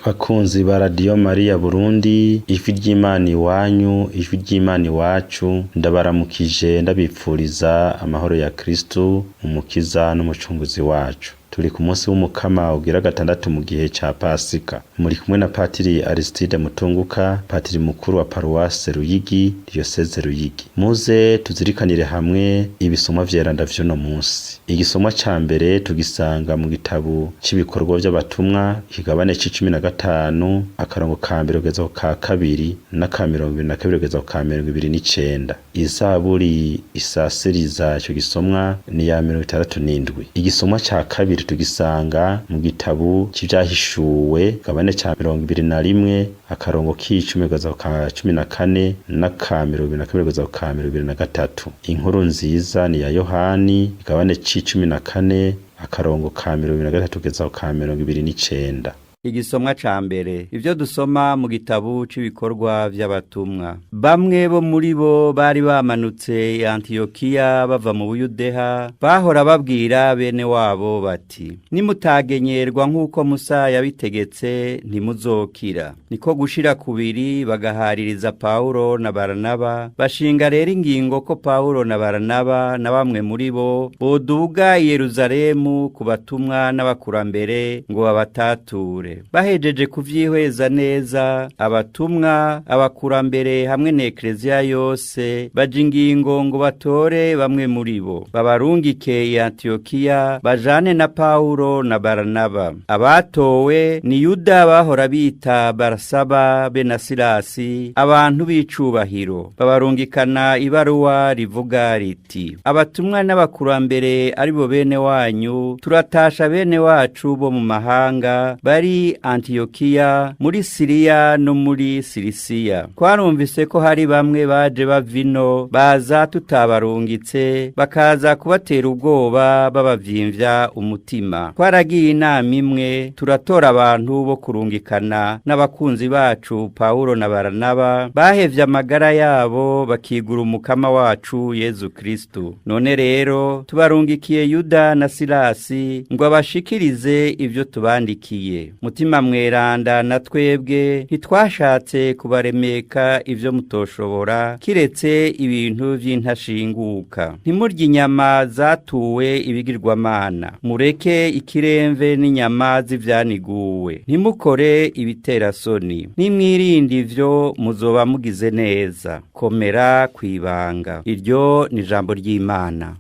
Bakunzi ba Radiyo Mariya Burundi, ijwi ry'Imana iwanyu, ijwi ry'Imana iwacu, ndabaramukije ndabipfuriza amahoro ya Kristu, umukiza n'umucunguzi wacu. Turi ku munsi w'umukama ugira gatandatu mu gihe ca Pasika. Muri kumwe na Patiri Aristide Mutunguka, Patiri mukuru wa Paruwase Ruyigi, Diyoseze Ruyigi. Muze tuzirikanire hamwe ibisomwa vyeranda vy'uno munsi. Igisomwa ca mbere tugisanga mu gitabo c'ibikorwa vy'abatumwa, ikigabane c'icumi na gatanu, akarongo ka mbere kugeza ku ka kabiri n'aka 22 kugeza ku ka 29. Izaburi isasiriza ico gisomwa ni ya 67. Igisomwa ca kabiri tugisanga mu gitabo c'ivyahishuwe, kigabane ca 21, akarongo k'icumi kugeza ku ka 14 n'aka 22 kugeza ku ka 23. Inkuru nziza ni ya Yohani, kigabane c'icumi na kane, akarongo ka 23 kugeza ku ka 29. Igisomwa ca mbere ivyo dusoma mu gitabo c'ibikorwa vy'abatumwa. Bamwe bo muri bo bari bamanutse i Antiyokiya bava mu Buyudeha, bahora babwira bene wabo bati: nimutagenyerwa nk'uko Musa yabitegetse ntimuzokira. Niko gushira kubiri bagahaririza Pawulo na Baranaba, bashinga rero ingingo ko Pawulo na Baranaba na bamwe muri bo boduga i Yeruzalemu ku batumwa n'abakurambere ngo babatature. Bahejeje kuvyihweza neza, abatumwa, abakurambere hamwe na ekleziya yose baja ingingo ngo batore bamwe muri bo babarungike i Antiyokiya bajane na Pawulo na Baranaba. Abatowe ni Yuda bahora bita Barasaba be na Silasi, abantu b'icubahiro. Babarungikana ibaruwa rivuga riti: abatumwa n'abakurambere aribo bene wanyu, turatasha bene wacu bo mu mahanga bari Antiyokiya, muri Siriya no muri Silisiya. Twarumvise ko hari bamwe baje bavino baza tutabarungitse, bakaza kubatera ubwoba babavyimvya umutima. Twaragiye inama imwe, turatora abantu bo kurungikana n'abakunzi bacu Pawulo na Baranaba, bahevye amagara yabo bakigura umukama wacu Yezu Kristu. None rero tubarungikiye Yuda na Silasi ngo abashikirize ivyo tubandikiye. Mutima mweranda na twebwe ntitwashatse kubaremeka ivyo mutoshobora, kiretse ibintu vy'intashinguka. Ntimurye inyama zatuwe ibigirwamana, mureke ikiremve n'inyama z'ivyaniguwe. Ntimukore ibiterasoni, nimwirinde ivyo muzoba mugize neza. Komera kwibanga. Iryo ni ijambo ry'Imana.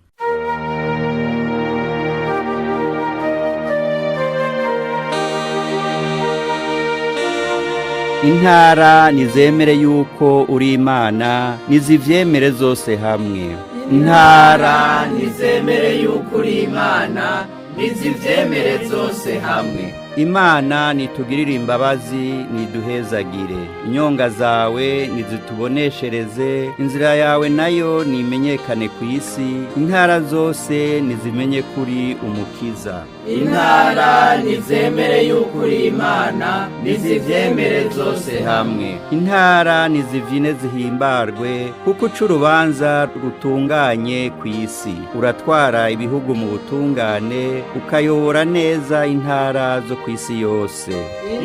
Intara nizemere yuko uri Imana, nizivyemere zose hamwe. Intara nizemere yuko uri Imana, nizivyemere zose hamwe. Imana nitugirire imbabazi, niduhezagire. Inyonga zawe nizituboneshereze, inzira yawe nayo nimenyekane ku isi, intara zose nizimenye kuri umukiza. Intara nizemere yuko uri Imana, nizivyemere zose hamwe. Intara nizivine zihimbarwe, kuko uca urubanza rutunganye ku isi. Uratwara ibihugu mu butungane, ukayobora neza intara zo ku isi yose.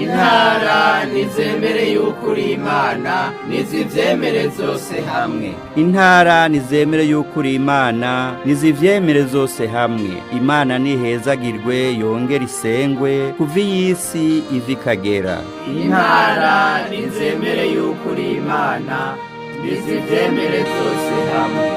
Intara nizemere yuko uri Imana, nizivyemere zose hamwe. Intara nizemere yuko uri Imana, nizivyemere zose hamwe. Imana nihezagirwe yongere isengwe, kuva iy'isi iva ikagera. Intara nizemere yuko uri Imana, nizivyemere zose hamwe.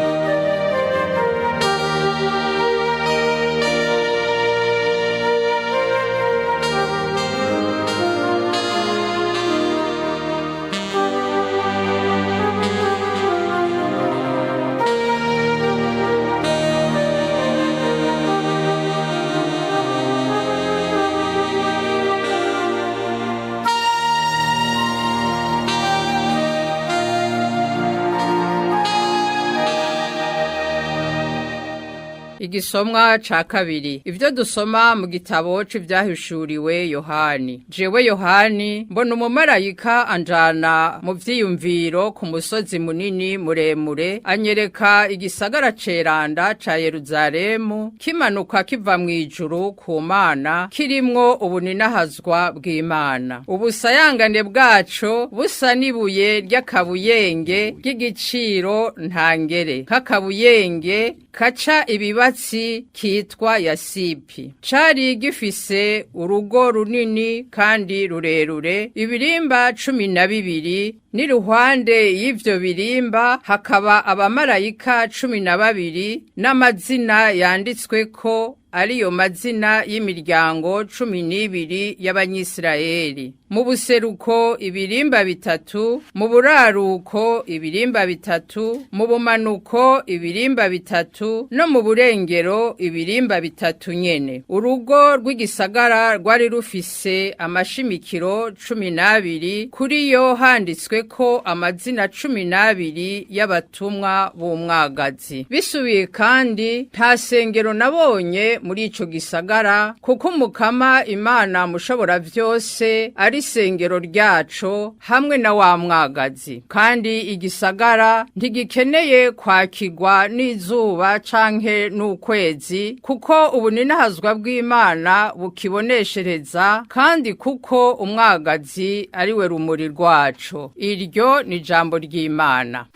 Igisomwa ca kabiri. Ivyo dusoma mu gitabo c'ivyahushuriwe Yohani. Jewe Yohani mbona umumarayika anjana mu vyiyumviro ku musozi munini muremure anyereka igisagara ceranda ca Yeruzalemu kimanuka kiva mu ijuru ku Mana kirimwo ubuninahazwa bw'Imana. Ubusayangane bwaco busa n'ibuye ry'akabuyenge ry'igiciro ntangere. Kakabuyenge kaca ibibatsi kitwa yasipi. Cari gifise urugo runini kandi rurerure, ibirimba 12, n'iruhande y'ivyo birimba hakaba abamarayika 12 n'amazina yanditsweko ariyo mazina y'imiryango 12 y'Abanyisirayeli. Mu buseruko ibirimba 3, mu buraruko ibirimba 3, mu bumanuko ibirimba 3, no mu burengero ibirimba 3 nyene. Urugo rw'igisagara rwari rufise amashimikiro 12, kuri yo handitsweko amazina 12 y'abatumwa b'umwagazi. Bisubiye kandi nta sengero nabonye muri ico gisagara, kuko Umukama Imana mushobora vyose ari sengero ryaco hamwe na wa mwagazi. Kandi igisagara ntigikeneye kwakirwa n'izuba canke n'ukwezi, kuko ubuninahazwa bw'Imana bukiboneshereza, kandi kuko umwagazi ari we rumuri rwaco. Iryo ni jambo ry'Imana.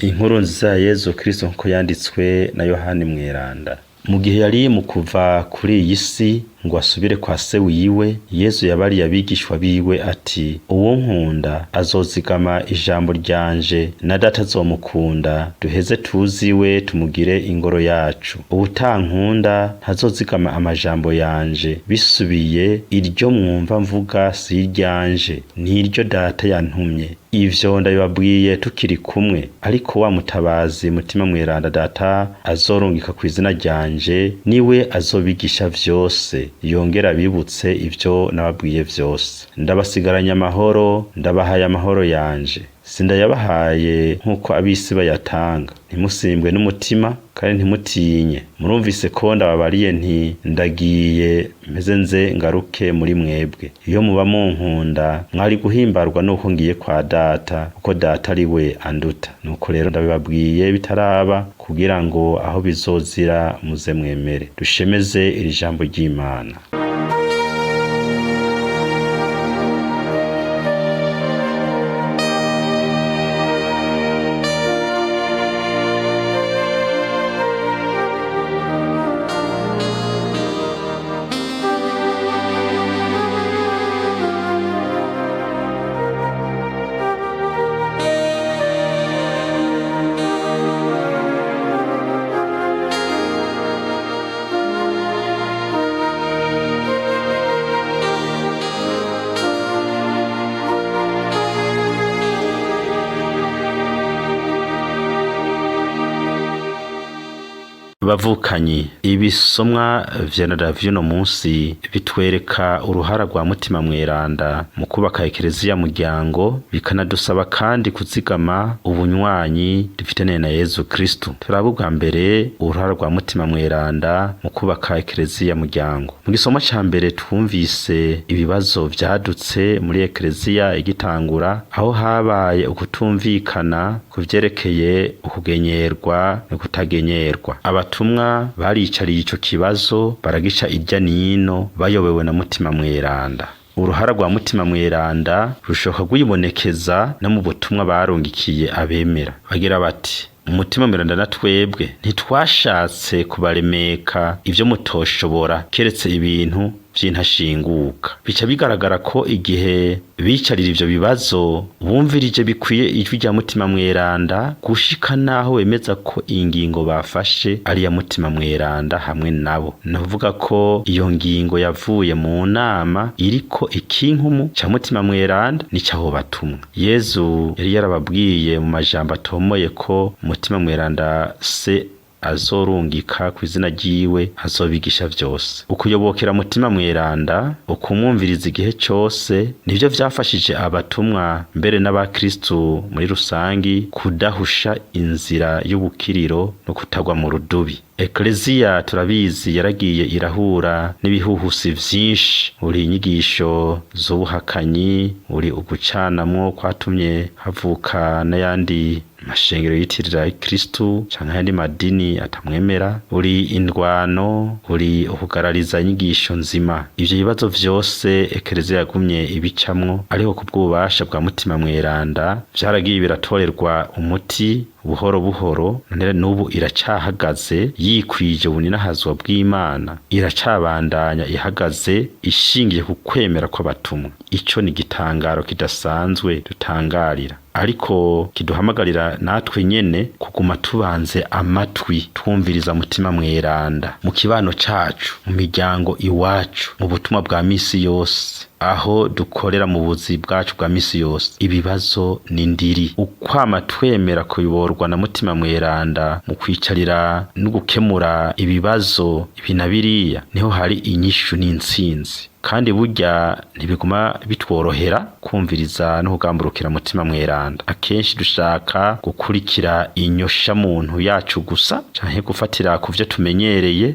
Inkuru nziza ya Yezu Kristo nkuko yanditswe na Yohani Mweranda. Mu gihe yari mu kuva kuri iyi si ngo asubire kwa se wiwe, Yezu yabariye abigishwa biwe ati: uwo nkunda azozigama ijambo ryanje, na data azomukunda, duheze tuziwe tumugire ingoro yacu. Uwutankunda ntazozigama amajambo yanje, bisubiye iryo mwumva mvuga si iryanje, ni iryo data yantumye. Ivyo ndabibabwiye tukiri kumwe, ariko wa mutabazi Mutima Mweranda data azorungika kw'izina ryanje, niwe azobigisha vyose, yongera abibutse ivyo nababwiye vyose. Ndabasigaranye amahoro, ndabahaye amahoro yanje. Sindayabahaye nk'uko ab'isi bayatanga. Ntimusimbwe n'umutima kandi ntimutinye. Murumvise ko ndababariye nti ndagiye mpeze nze ngaruke muri mwebwe. Iyo muba munkunda mwari guhimbarwa nuko ngiye kwa data, kuko data ari we anduta. Nuko rero ndabibabwiye bitaraba, kugira ngo aho bizozira muze mwemere. Dushemeze iri jambo ry'Imana. Bavukanyi, ibisomwa vya vy'uno munsi bitwereka uruhara rwa Mutima Mweranda mu kubaka Ekereziya muryango, bikanadusaba kandi kuzigama ubunywanyi dufitaniye na Yezu Kristo. Turaba ubwa mbere uruhara rwa Mutima Mweranda mu kubaka Ekereziya muryango. Mu gisomo ca mbere twumvise ibibazo vyadutse muri Ekereziya igitangura, aho habaye ukutumvikana ku vyerekeye ukugenyerwa no kutagenyerwa. Abatumwa baricariye ico kibazo baragica irya nino, bayobewe na Mutima Mweranda. Uruhara rwa Mutima Mweranda rushoka rwibonekeza no mu butumwa barungikiye abemera, bagira bati: Umutima Mweranda na twebwe ntitwashatse kubaremeka ivyo mutoshobora, keretse ibintu vy'intashinguka. Bica bigaragara ko igihe bicarira ivyo bibazo bumvirije bikwiye ijwi rya Mutima Mweranda, gushika naho bemeza ko ingingo bafashe ari ya Mutima Mweranda hamwe nabo. Navuga ko iyo ngingo yavuye mu nama iriko ikinkumu ca Mutima Mweranda n'icaho batumwa. Yezu yari yarababwiye mu majambo atomoye ko Mutima Mweranda se Azorungika ku izina ryiwe azobigisha vyose. Ukuyobokera Mutima Mweranda, ukumwumviriza igihe cose, nivyo vyafashije abatumwa mbere n'abakristu muri rusangi kudahusha inzira y'ubukiriro no kutagwa mu rudubi. Ekleziya turabizi yaragiye irahura n'ibihuhusi vyinshi, uri inyigisho z'ubuhakanyi, uri ugucanamwo kwatumye havuka n'ayandi mashengero yitirira Kristu canke ayandi madini atamwemera, uri indwano, uri ukugarariza inyigisho nzima. Ivyo bibazo vyose Ekleziya yagumye ibicamwo, ariko kubw'ububasha bwa Mutima Mweranda vyaragiye biratorerwa umuti buhoro buhoro, none n'ubu iracahagaze yikwije ubuninahazwa bw'Imana, iracabandanya ihagaze ishingiye ku kwemera kw'abatumwa. Ico ni igitangaro kidasanzwe dutangarira, ariko kiduhamagarira natwe nyene kuguma tubanze amatwi twumviriza Mutima Mweranda mu kibano cacu, mu miryango iwacu, mu butumwa bwa misi yose, aho dukorera mu buzi bwacu bwa misi yose. Ibibazo ni ndiri. Ukwama twemera kuyoborwa na Mutima Mweranda mu kwicarira no gukemura ibibazo ibi na biriya, niho hari inyishu n'intsinzi. Kandi burya ntibiguma bitworohera kumviriza no kugamburukira Mutima Mweranda. Akenshi dushaka gukurikira inyosha muntu yacu gusa, canke gufatira ku vyo tumenyereye,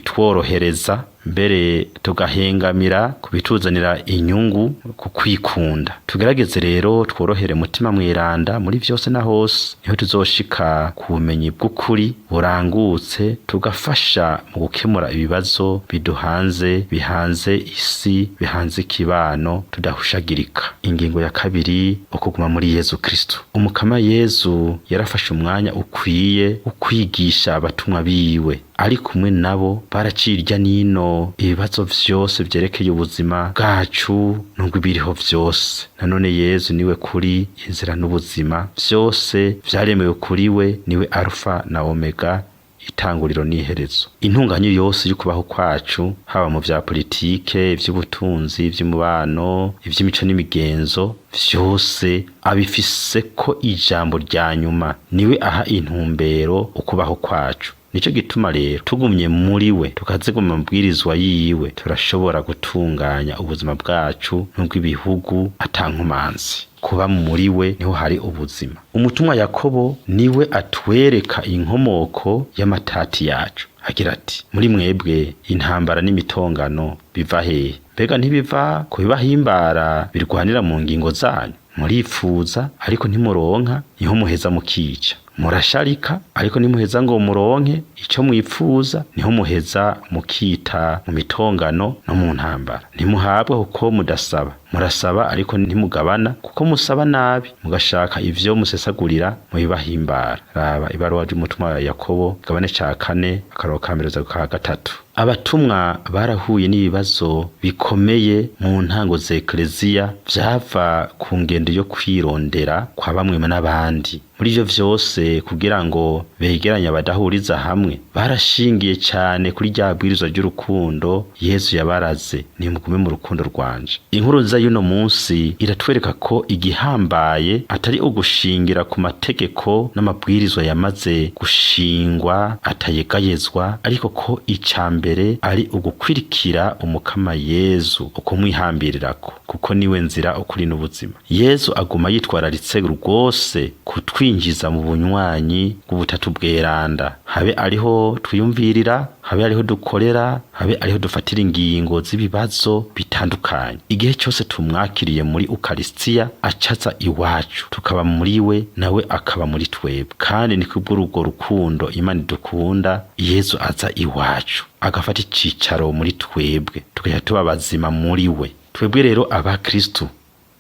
kubitworohereza, mbere tugahengamira kubituzanira inyungu ku kwikunda. Tugerageze rero tworohere Mutima Mweranda muri vyose na hose, niho tuzoshika ku bumenyi bw'ukuri burangutse, tugafasha mu gukemura ibibazo biduhanze, bihanze isi, bihanze ikibano, tudahushagirika. Ingingo ya kabiri, ukuguma muri Yezu Kristu. Umukama Yezu yarafashe umwanya ukwiye ukwigisha abatumwa biwe, ari kumwe nabo baracirya nino ibibazo vyose vyerekeye ubuzima bwacu nubwo ibiriho vyose. Nanone Yezu niwe kuri, inzira n'ubuzima, vyose vyaremewe kuri we, niwe Alfa na Omega, itanguriro n'iherezo. Intunganyo yose y'ukubaho kwacu, haba mu vya politike, ivy'ubutunzi, ivy'umubano, ivy'imico n'imigenzo, vyose abifise ko ijambo rya nyuma. Niwe aha intumbero ukubaho kwacu. Nico gituma rero tugumye muri we, tukaziguma amabwirizwa yiwe, turashobora gutunganya ubuzima bwacu n'ubw'ibihugu atankomanzi. Kuba muri we niho hari ubuzima. Umutumwa Yakobo niwe atwereka inkomoko y'amatati yacu, agira ati: muri mwebwe intambara n'imitongano biva hehe? Mbega ntibiva ku bibahimbara birwanira mu ngingo zanyu? Muripfuza ariko ntimuronka, niho muheza mukica. Murasharika ariko ntimuheza ngo muronke ico mwipfuza, niho muheza mukita mu mitongano no mu ntambara. Ntimuhabwa kuko mudasaba, murasaba ariko ntimugabana kuko musaba nabi, mugashaka ivyo musesagurira mubibahimbara. Raba ibaruwa ry'umutumwa Yakobo, gabane ca 4 akarongo ka mbere ka 3. Abatumwa barahuye n'ibibazo bikomeye mu ntango za Ekleziya, vyava ku ngendo yo kwirondera kwa bamwe n'abandi. Muri ivyo vyose, kugira ngo begeranye abadahuriza hamwe, barashingiye cane kuri rya bwirizwa ry'urukundo Yezu yabaraze: nimugume mu rukundo rwanje. Inkuru nziza y'uno munsi iratwereka ko igihambaye atari ugushingira ku mategeko n'amabwirizwa yamaze gushingwa atayegayezwa, ariko ko ica mbere ari ugukwirikira Umukama Yezu, ukumwihambirirako, kuko niwe nzira, ukuri n'ubuzima. Yezu aguma yitwararitse rwose kutwinjiza mu bunywanyi bw'ubutatu bweranda, habe ariho twiyumvirira, habe ariho dukorera, habe ariho dufatira ingingo z'ibibazo bitandukanye. Igihe cyose tumwakiriye muri Ukaristiya, acaza iwacu, tukaba muri we, nawe akaba muri twebwe. Kandi ni kubw'urwo rukundo Imana idukunda, Yezu aza iwacu agafata icicaro muri twebwe, tukajya tuba bazima muri we. Twebwe rero abakristu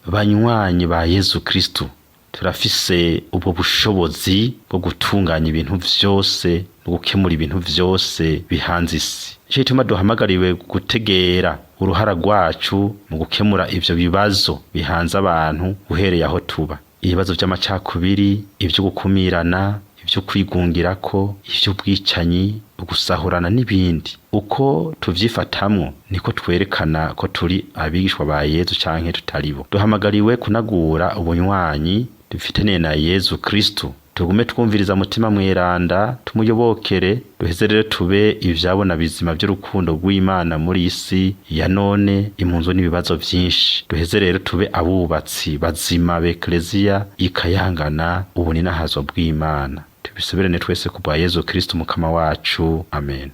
banywanyi ba Yezu Kristu, turafise ubwo bushobozi bwo gutunganya ibintu vyose no gukemura ibintu vyose bihanze isi. Nico gituma duhamagariwe gutegera uruhara rwacu mu gukemura ivyo bibazo bihanze abantu uhereye aho tuba. Ibibazo vy'amacakubiri, ivyo gukumirana, ivyo kwigungirako, ivy'ubwicanyi, ugusahurana n'ibindi. Uko tuvyifatamwo niko twerekana ko turi abigishwa ba Yezu canke tutaribo. Duhamagariwe kunagura ubunywanyi dufitaniye na Yezu Kristu. Tugume twumviriza Mutima Mweranda, tumuyobokere, duheze rero tube ivyabona bizima vy'urukundo rw'Imana muri isi ya none impunzo n'ibibazo vyinshi. Duheze rero tube abubatsi bazima b'Ekleziya ikayangana ubuninahazo bw'Imana. Tubisubirane twese ku bwa Yezu Kristo Mukama wacu. Amen.